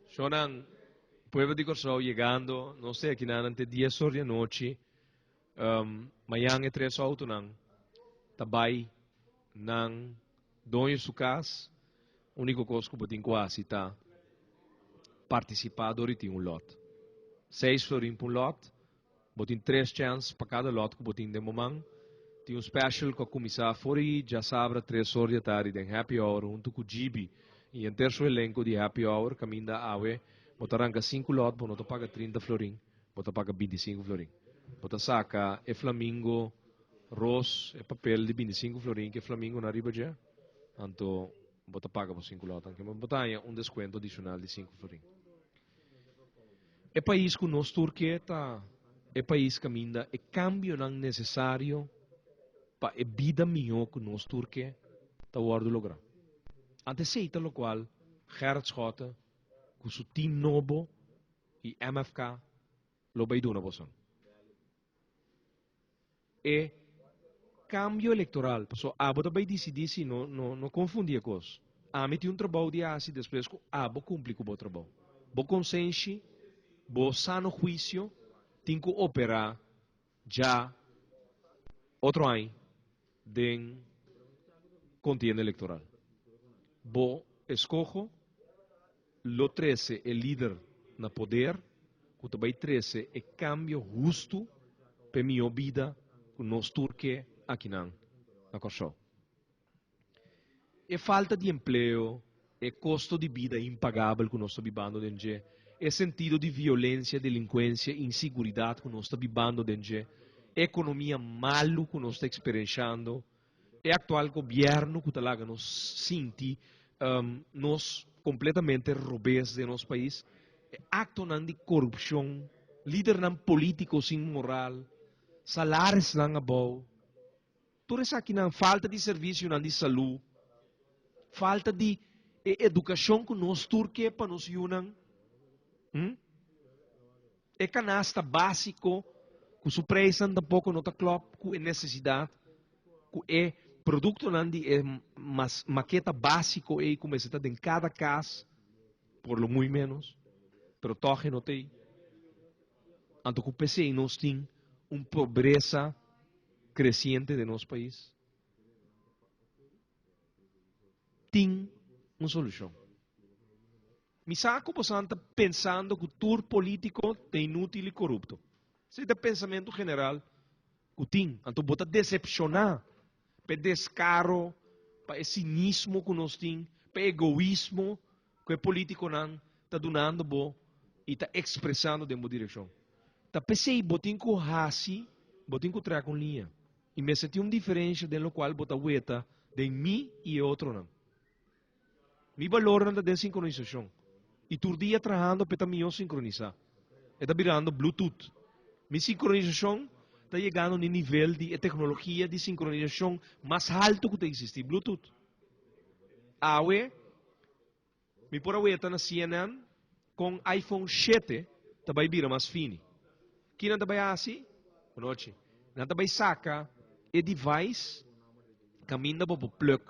Shonan, pueblo di Kòrsou yegando, nos ta aki nan te dies or di anochi. Um, mañan e tres autonan ta bai nan doño su kas. Úniko kos ku bo tin ku hasi ta partisipá dor di tin un lòt. Seis florin pa un lòt. Bo tin tres chèns pa kada lòt ku bo tin den bo man. Tin un special ku a kuminsá for di djasabra tres or di atardi den Happy Hour huntu ku Gibi i henter su elenko di Happy Hour kaminda awe bo ta ranka sinku lòt bo no ta paga trinta florin bo ta paga bintisinku florin. Bo ta saka e flamingo ros e papel di bintisinku florin ku e flamingonan riba dje anto bo ta paga bo sinku lòt anke bo ta haña un deskuento adishonal di sinku florin. E pais ku nos tur ke ta e pais kaminda e kambionan nesesario pa e bida mihó ku nos tur ke ta wòrdu lográ. Ante esei ta lokual Gerrit Schotte ku su tim nobo i MFK lo bai duna boso. E kambio elektoral, pasobra abo ta bai disidí si no no no konfundí e kos. Ami tin un trabou di hasi despues ku abo kumpli ku bo trabou. Bo konsenshi, bo sano huisio tin ku operá dja otro aña den kontienda elektoral. Bo eskoho lo trese e lider na poder ku ta bai trese e kambio hustu pa e mihó bida ku nos tur ke akinan na Kòrsou. E falta di empleo, e kosto di bida impagabel ku nos ta bibando den dje, E sentido di violensia, delinkuensia, insiguridat ku nos ta bibando den dje, e ekonomia malu ku nos ta eksperenshando, e aktual gobièrnu ku ta laga nos sinti nos kompletamente robes den nos pais, e aktonan di korupshon, lidernan polítiko sin moral, salarisnan abou, tur esakinan, falta di servisionan di salú, falta di e edukashon ku nos tur ke pa nos yunan, e kanasta básiko ku su preisnan tampoko no ta klòp ku e nesesidat, ku e produktonan di e maketa básiko ei ku mester ta den kada kas, por lo muy ménos, pero tòg e no ta ei. Anto ku p'esei nos tin un pobresa kresiente den nos pais. Tin un solushon. Mi sa ku bosan ta pensando ku tur polítiko ta inútil i korupto. Esei ta e pensamentu general ku tin. Anto bo ta desepshoná pa e deskaro, pa e sinismo ku nos tin, pa e egoismo ku e polítikonan ta dunando bo i ta ekspresando den bo direkshon. Ta p'esei bo tin ku hasi, bo tin ku trèk un liña. I mester tin un diferensha den lokual bo ta weta den mi i e otronan. Mi balornan ta den sinkronisashon i tur dia trahando p'e ta mihó sinkronisá. E ta birando Bluetooth. Mi sinkronisashon ta yegando na e nivel di e teknologia di sinkronisashon mas haltu ku ta eksistí, Bluetooth. Awe, mi por a weta na CNN kon iPhone shete ta bai bira mas fini. Ki nan ta bai hasi? Anochi. Nan ta bai saka e device kaminda bo por plug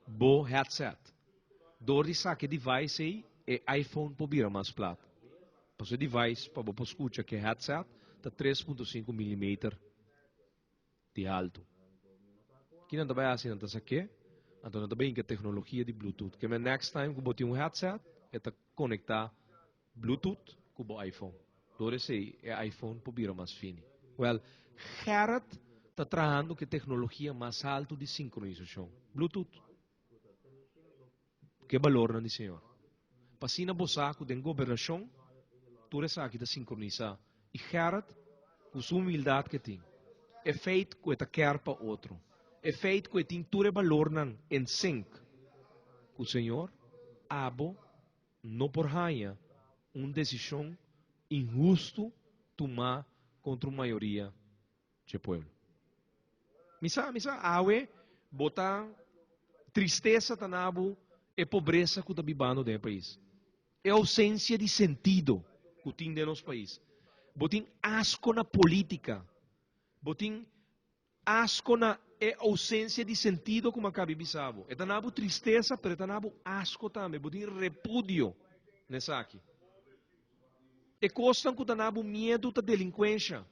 bo headset. Dor di saka e device ei, e iPhone por bira mas plat. Pasobra e device pa bo por skucha ku e headset ta 3.5 milimeter di haltu. Ki nan ta bai hasi? Nan ta sak'é, anto nan ta bai hinka teknologia di Bluetooth. Ke men next time ku bo tin un headset, e ta konektá Bluetooth ku bo iPhone. Dor esei e iPhone por bira mas fini. Wèl, Gerrit ta trahando ku e teknologia mas haltu di sinkronisashon, Bluetooth. Ku e balornan di Señor. Pa asina bo sa ku den gobernashon tur esaki ta sinkronisá. I Gerrit, ku su humildat ku e tin, e feit ku e ta kèr pa otro, e feit ku e tin tur e balornan en sync ku Señor, abo no por haña un desishon inhustu tumá kontra un mayoria dje pueblo. Mi sa, mi sa, awe bo ta tristesa ta na bo e pobresa ku ta bibando den e pais, e ousensia di sentido ku tin den nos pais. Bo tin asko na politika, bo tin Asko na e ousensia di sentido ku mi a kabi bisa bo. E ta na bo tristesa, pero e ta na bo asko tambe. Bo tin repudio na esaki. E kosnan ku ta na bo miedu ta delinkuensha.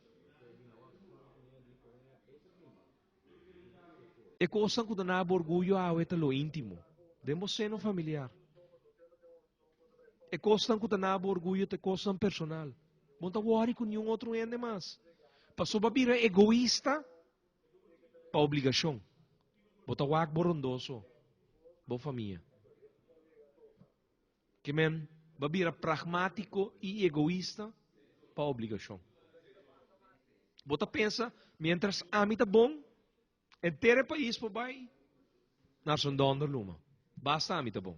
E kosnan ku ta na bo orguyo awe ta lo íntimo, den bo seno familiar. E kosnan ku ta na bo orguyo ta e kosnan personal. Bo no ta wòri ku niun otro hende mas. Pasobra bo a bira egoista pa obligashon. Bo ta wak bo rondoso, bo famia. Ke men, bo a bira pragmátiko i egoista pa obligashon. Bo ta pensa, miéntras ami ta bon, Henter e pais por bai na son dònder luma. Basta ami ta bon.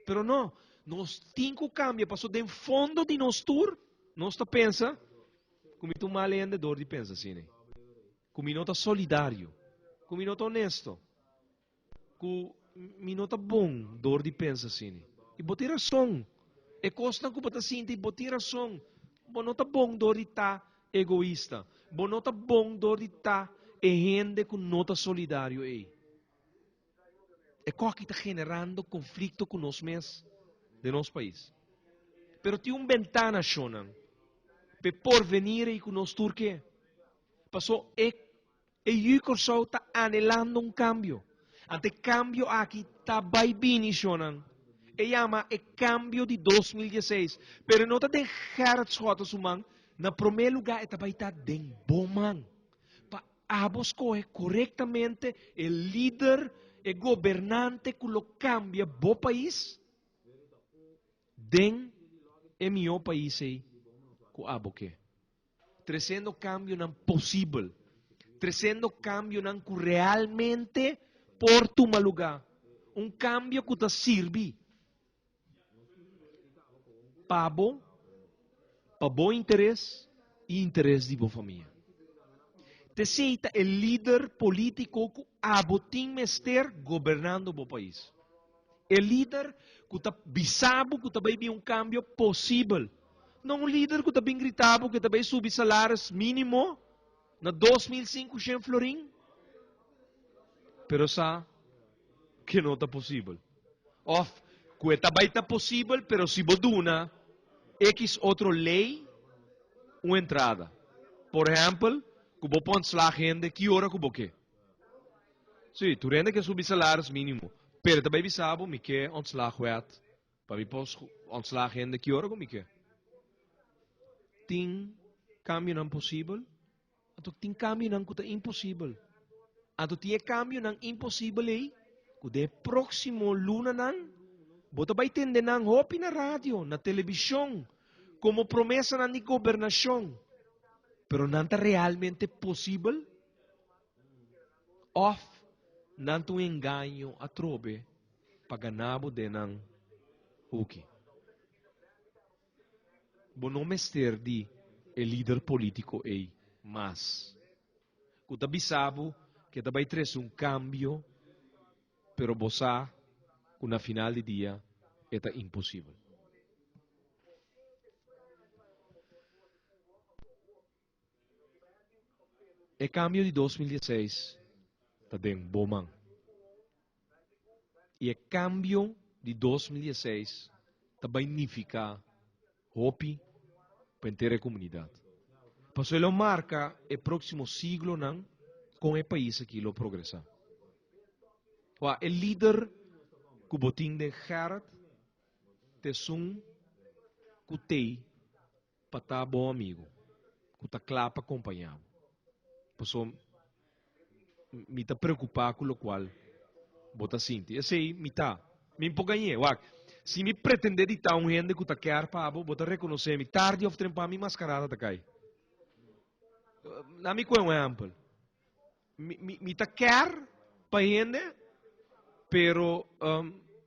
Pero no, nos tin ku kambia paso den fondo di nos tur nos ta pensa ku mi ta un mal hende dor di pensa asina. Ku mi no ta solidario, ku mi no ta honesto. Ku mi no ta bon dor di pensa asina. I bo tin rason. E kosnan ku bo ta sinti, bo tin rason. Bo no ta bon dor di ta egoista. Bo no ta bon dor di ta e hende ku no ta solidario ei. E kòki ta generando konflikto ku nos mes den nos pais. Pero tin un bentana, shonnan, p'e porvenir ei ku nos tur ke. Paso e E yu Kòrsou ta anhelando un kambio. Anto e kambio aki ta bai bini, shonnan. E yama e kambio di 2016. Pero e no ta den Gerrit Schotten su man. Na promé lugá e ta bai ta den bo man. Pa abo skohe korektamente e lider, e gobernante ku lo kambia bo pais den. E mihó pais ei ku abo ke. Tresiendo kambionan posibel. Tresiendo kambionan ku realmente por tuma lugá. Un kambio ku ta sirbi pa bo, pa bo interes i interes di bo famia. T'esei ta e lider polítiko ku abo tin mester gobernando bo pais. E lider ku ta bisa bo ku ta bai bin un kambio posibel. No un lider ku ta bin grita bo ku e ta bai subi salaris mínimo na 2500 florin, pero sa ku no ta posibel. Òf ku e ta bai ta posibel pero si bo duna ekis otro lei un entrada. Por ehèmpel, ku bo por ontslag hende ki ora ku bo ke. Sí, tur hende ke subi salaris mínimo, pero ta bai bisa bo mi ke ontslagwet pa mi por ontslag hende ki ora ku mi ke. Tin kambionan posibel, anto tin kambionan ku ta imposibel. Anto tin e kambionan imposibel ei ku den e próksimo lunanan bo ta bai tende nan hopi na radio, na telebishon, komo promesanan di gobernashon. Pero nan ta realmente posibel? Òf nan ta un engaño atrobe pa gana bo den nan huki? Bo no mester di e lider polítiko ei mas ku ta bisa bo ku e ta bai trese un kambio, pero bo sa ku na final di dia e ta imposibel. E kambio di 2016 ta den bo man. I e kambio di 2016 ta bai nifiká hopi pa henter e komunidat. Pasobra e lo marka e próksimo siglonan kon e pais aki lo progresá. Wak, e lider ku bo tin den Gerrit ta esun ku t'ei pa ta bo amigu ku ta kla pa kompañá bo. Pasobra mi ta preokupá ku lokual bo ta sinti. Esei mi ta. Mi por gañ'é. Wak, si mi pretendé di ta un hende ku ta kèr pa bo, bo ta rekonosé mi. Tardi òf trempan mi maskarada ta kai. Na mi kohe un ehèmpel. Mi, mi, mi ta kèr pa hende, pero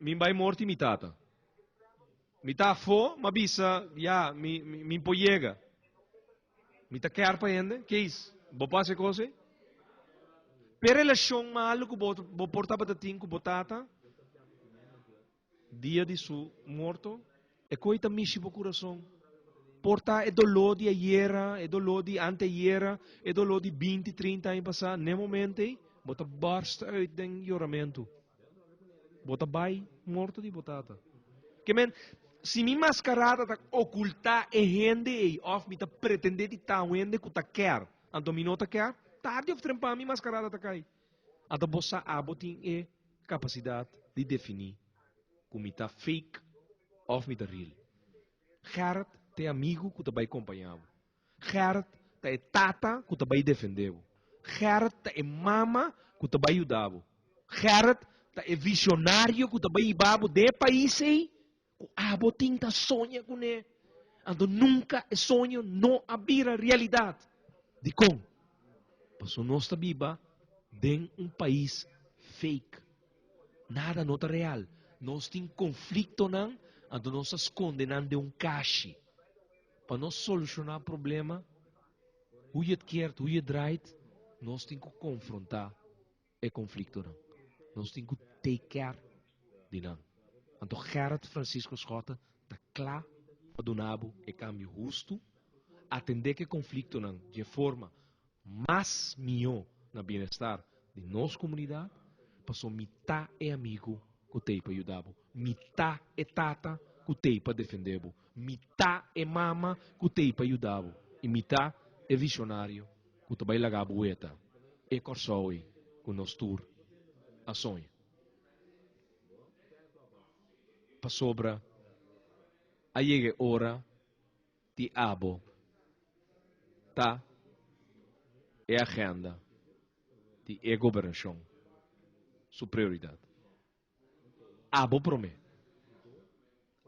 mi bai morti mi tata. Mi ta afó, m'a bisa, ya, mi, mi, mi por yega. Mi ta kèr pa hende, Kees, bo por hasi e kos ei? P'e relashon malu ku bo, bo por tabata tin ku bo tata, Dia di su morto, e koe ta mishi bo kurason. Por ta e doló di ayera, e doló di anteayera, e doló di binti, trinta aña pasá, n'e momento ei, bo ta barst uit den yoramentu. Bo ta bai morto di bo tata. Ke men, si mi maskarada ta okultá e hende ei òf mi ta pretendé di ta un hende ku ta kèr, anto mi no ta kèr, tardi òf trempan mi maskarada ta kai. Anto bo sa abo tin e kapasidat di definí ku mi ta fake òf mi ta real. Gerrit ta e amigu ku ta bai kompañá bo. Gerrit ta e tata ku ta bai defendé bo. Gerrit ta e mama ku ta bai yuda bo. Gerrit ta e visionario ku ta bai hiba bo den e pais ei ku abo tin ta soña kuné. Anto nunka e soño no a bira realidat. Dikon? Pasobra nos ta biba den un pais fake. Nada no ta real. Nos tin konfliktonan, anto nos ta skonde nan den un kashi. Pa nos solushoná problema, hoe je het keert, hoe je het draait, nos tin ku konfrontá e konfliktonan. Nos tin ku take care di nan. Anto Gerrit Francisco Schotte ta kla pa duna bo e kambio hustu, atendé ku e konfliktonan dje forma mas mihó na bienestar di nos komunidat, pasobra mi ta e amigu ku t'ei pa yuda bo, mi ta e tata ku t'ei pa defendé bo, mi ta e mama ku t'ei pa yuda bo i mi ta e visionario ku ta bai laga bo weta e Kòrsou ei ku nos tur a soña. Pasobra a yega e ora di abo ta e agenda di e gobernashon su prioridat. Abo promé.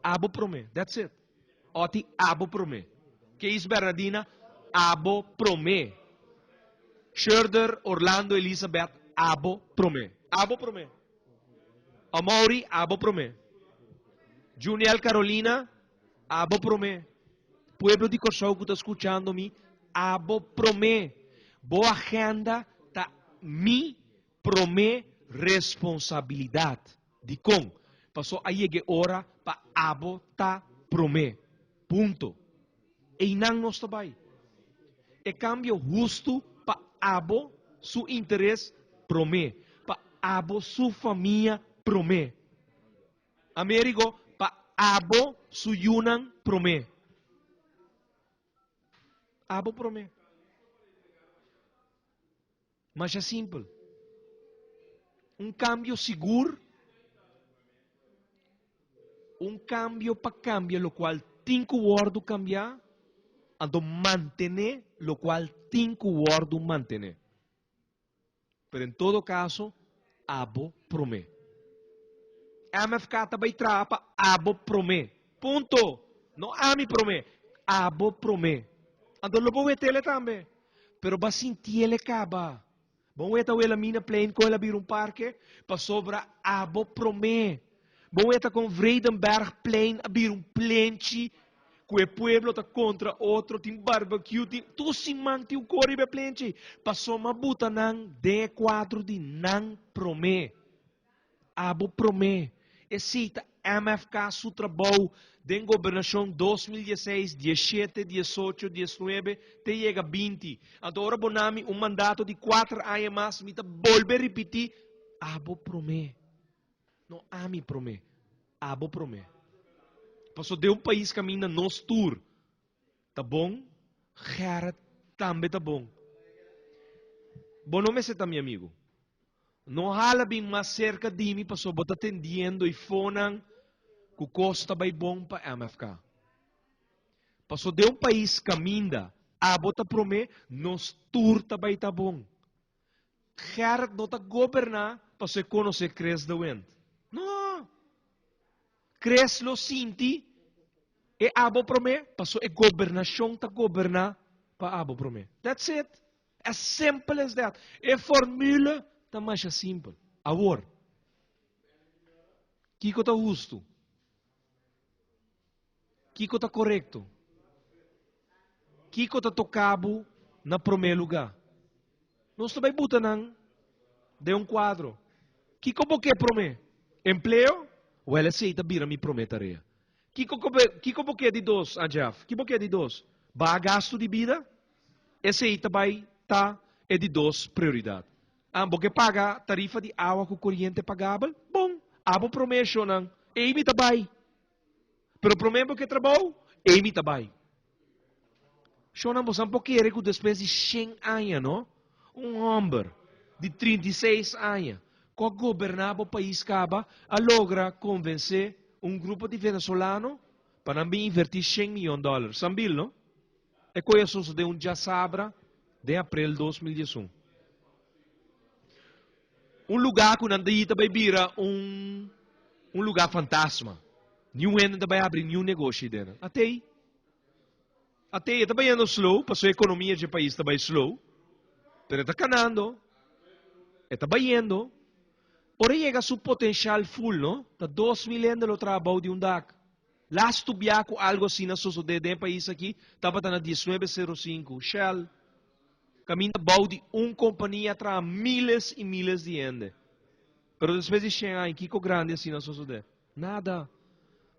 Abo promé. That's it. Oti, abo promé. Kees Bernardina, abo promé. Schurder Orlando Elizabeth, abo promé. Abo promé. Amaury, abo promé. Juniel Carolina, abo promé. Pueblo di Kòrsou ku ta skuchando mi, abo promé. Bo agenda ta mi promé responsabilidat. Dikon? Paso a yega e ora pa abo ta promé. Punto. Einan nos ta bai. E kambio hustu pa abo su interes promé, pa abo su famia promé. Amerigo, pa abo su yunan promé. Abo promé. Masha simpel. Un kambio sigur, un kambio pa kambia lokual tin ku wòrdu kambiá, anto mantené lokual tin ku wòrdu mantené. Pero en todo kaso, abo promé. MFK ta bai traha pa abo promé. Punto! No ami promé, abo promé. Anto lo bo wet'el tambe. Pero bo a sintiel e caba. Bo weta Wilhelmina Plein con el a bira un parke? Pasobra abo prome. Bo weta con Vredenberg Plein a bira un plenchi cu e pueblo ta contra otro, tin barbecue, tin tur siman tin un cor riba e plenchi. Pasobra buta nan den e cuadro di nan prome. Abo promé. Esei ta MFK su trabou den gobernashon 2016, 17, 18, 19 te yega 20. Anto ora bo na mi un mandato di kuater aña mas mi ta bolbe ripití, abo promé. No ami promé, abo promé. Paso den un pais kaminda nos tur ta bon, Gerrit tambe ta bon. Bo no mester ta mi amigu. No hala bin mas serka di mi pasobra bo ta tendiendo i fonan ku kos ta bai bon pa MFK. Paso den un pais kaminda abo ta promé, nos tur ta bai ta bon. Gerrit no ta goberná paso e konosé Chris de Windt. No! Chris lo sinti e abo promé paso e gobernashon ta goberná pa abo promé. That's it. As simple as that. E formule ta masha simpel. Awor, kiko ta hustu? Kiko ta korekto? Kiko ta toka bo na promé lugá? Nos ta bai buta nan den un kuadro. Kiko bo ke promé? Empleo? Wèl esei ta bira mi promé tarea. Kiko kiko bo ke di dos, ah Jeff? Ki bo ke di dos? Baha gastu di bida? Esei ta bai ta e di dos prioridat. Ah, bo ke paga tarifa di awa ku koriente pagabel? Bon, abo promé shonnan, ei mi ta bai. Pero promé bo ke trabou, ei mi ta bai. Shonnan, bosan por kere ku despues di shen aña, no? Un hòmber di 36 aña ku a goberná bo pais kaba a logra konvensé un grupo di venezolano pa nan bin invertí shen miyon dòler. Sambil, no? E koe a sosodé un djasabra den aprel 2011. Un lugá ku nan ta yita bai bira un un lugá fantasma. Niun hende ta bai abri niun negoshi den nan. Atei. Atei e ta bayendo slow pasobra e ekonomia dje pais ta bai slow. Pero e ta kanando. E ta bayendo. Ora e yega su potenshal full no, ta 2000 hende lo traha bou di un dak. Lastu bia ku algu asina sosodé den e pais aki tabata na 1905. Shell, kaminda bou di un kompania a traha miles i miles di hende. Pero despues di shen aña, kiko grandi asina a sosodé? Nada.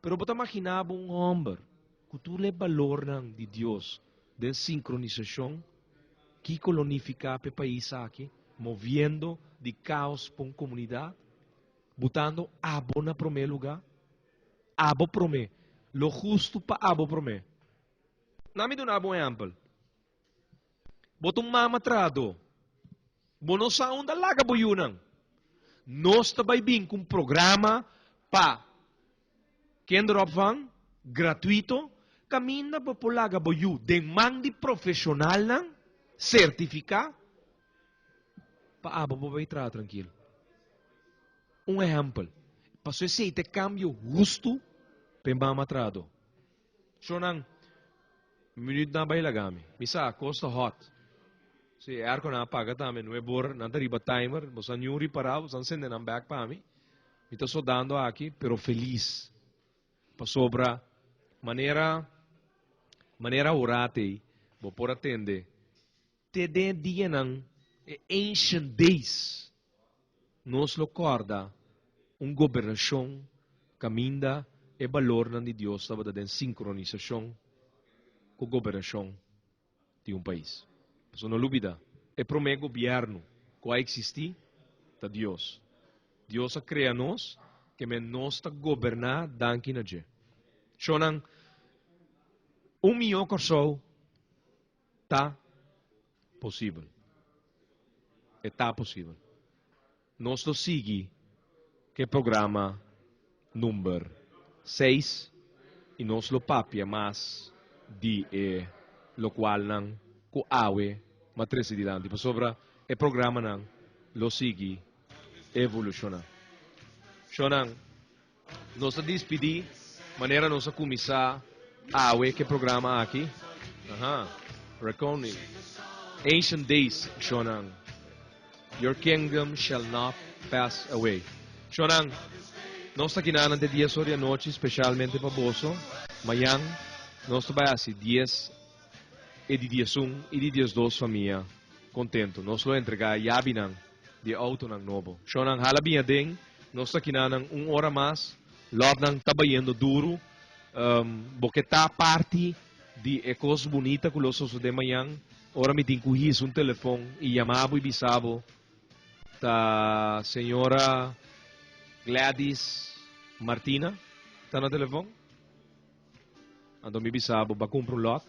Pero bo ta maginá bo un hòmber ku tur e balornan di Dios den sinkronisashon, kiko lo nifiká pa e pais aki, moviendo di kaos pa un komunidat, butando abo na promé lugá? Abo promé. Lo hustu pa abo promé. Na mi duna bo un ehèmpel. Bo ta un mama trahadó. Bo no sa unda laga bo yunan. Nos ta bai bin ku un programa pa kinderopvang gratuito kaminda bo por laga bo yu den man di profeshonalnan sertifiká pa abo por bai traha trankil. Un ehèmpel. Pasobra esei ta e kambio hustu pa e mama trahadó. Shonnan, minuut nan bai laga mi. Mi sa, kos ta hot. Si, e airco nan a paga tambe, nuebor, nan ta riba timer, bo sa niun ripará, bo sa nsende nan bek pa mi. Mi ta sodando aki, pero felis. Pasobra, manera, manera aworat ei, bo por a tende, te den e dianan, e ancient days, nos lo kòrda un gobernashon kaminda e balornan di Dios tabata den sinkronisashon ku gobernashon di un pais. Pasobra no lubida, e promé gobièrnu ku a eksistí ta Dios. Dios a krea nos, ke men nos ta goberná danki na dje. Shonnan, un mihó Kòrsou ta posibel. E ta posibel. Nos lo sigui ku e programa number seis i nos lo papia mas di e lokualnan ku awe m'a trese dilanti pasobra e programanan lo sigui evolushoná. Shonnan, nos ta dispidí manera nos a kuminsá awe ku e programa aki. Aha, Reckoning. Ancient Days, shonnan. Your kingdom shall not pass away. Shonnan, nos ta kinanan te dies or di anochi specialmente pa boso. Mañan nos ta bai hasi dies e di diesun i di diesdos famia contento. Nos lo entrega yabinan di e autonan nobo. Shonnan, hala bin aden. Nos ta kinanan un ora mas. Lotnan ta bayendo duru. Bo ke ta parti di e kos bunita ku lo sosodé mañan? Ora mi tin ku hisa un telefon i yama bo i bisa bo, ta señora Gladys Martina ta na telefon? Anto mi bisa bo, ba kumpra un lòt,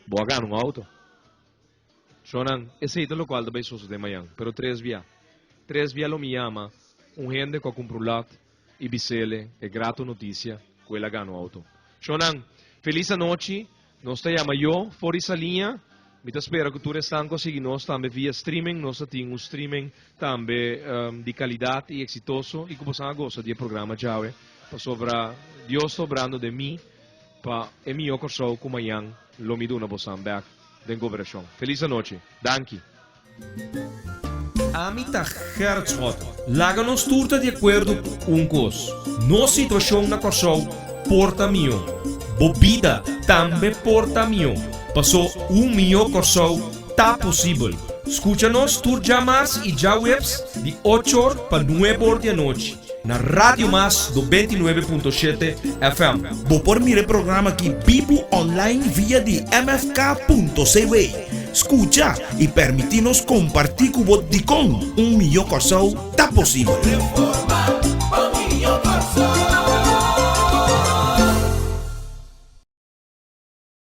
bo a gana un outo. Shonnan, esei ta lokual ta bai sosodé mañan, pero tres bia. Tres bia lo mi yama un hende ku a kumpra un lòt i bis'ele e grato notisia ku el a gana un outo. Shonnan, felis anochi, nos ta yama yo for di Saliña. Mi ta spera ku tur esnan ku a sigui nos tambe via streaming, nos ta tin un streaming tambe di kalidat i eksitoso i ku bosan a gosa di e programa djawe, pasobra Dios ta obrando den mi pa e mihó Kòrsou ku mañan lo mi duna bosan bèk den goberashon. Felis anochi. Danki. Ami ta Gerrit Schotte. Laga nos tur ta di akuerdo ku un kos, nos situashon na Kòrsou por ta mihó. Bo bida tambe por ta mihó, pasó un mihó Kòrsou ta posibel. Skucha nos tur djamars i djaweps di ocho or pa nuebe or di anochi na Radio Mas 99.7 FM. Bo por mira e programa aki bibu online via di mfk.cw. Skucha i permití nos kompartí ku bo dikon un mihó Kòrsou ta posibel.